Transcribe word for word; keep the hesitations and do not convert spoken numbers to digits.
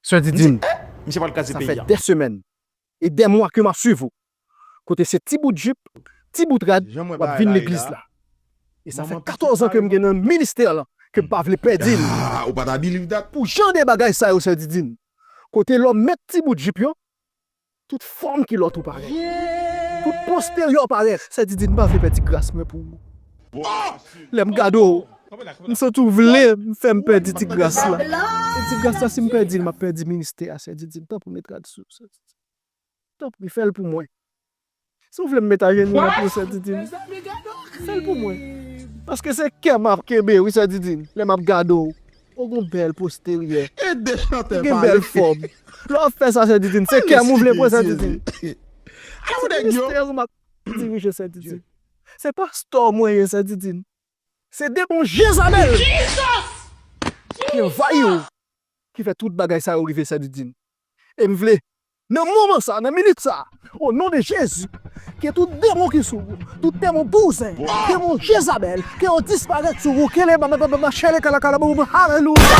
Sè Didin, misye pral kraze peyi a. Sa fè dè semèn e dè mwa ke m ap swiv ou. Kote se ti bout jip, ti bout rad, w ap vin legliz la. E sa fè katòz an ke m gen nan ministè lan, ke m pa vle pèdi l. Ah, ou pa ta believe that? Pou jan de bagay sa yo, Sè Didin. Kote lè w met ti bout jip yo, tout fòm kilòt ou parèt. Tout posteryè w parèt. Sè Didin, m pa vle pèdi gras mwen pou ou. Lè m gade w, m santi w vle m fè m pèdi ti gras la. E ti gras la, si m pèdi l, m ap pèdi ministè a, Sè Didin. Tanpri, met rad sou, Sè Didin. Tanpri, fè l pou mwen. Si w vle m met ajenou nan pye w, Sè Didin, fè l pou mwen. Paske se kè m ap kenbe, wi, Sè Didin, lè m ap gade w. Ou gen bèl posteryè. Ou gen bèl fòm. Lè w ap fè sa, Sè Didin, se kè m ou vle pran, Sè Didin. Se ministè w m ap dirije, Sè Didin. Se pastè w mwen ye, Sè Didin. Se demon Jezabèl ki anvayi w, ki fè tout bagay sa yo rive, Sè Didin. E m vle, nan moman sa, nan minit sa, o non de Jezi, ke tout demon ki sou ou, tout demon bouzen, demon Jezabèl, ke yo disparèt sou ou, ke le ba ba ba ba ba chele kala kala ba ba, alelouya.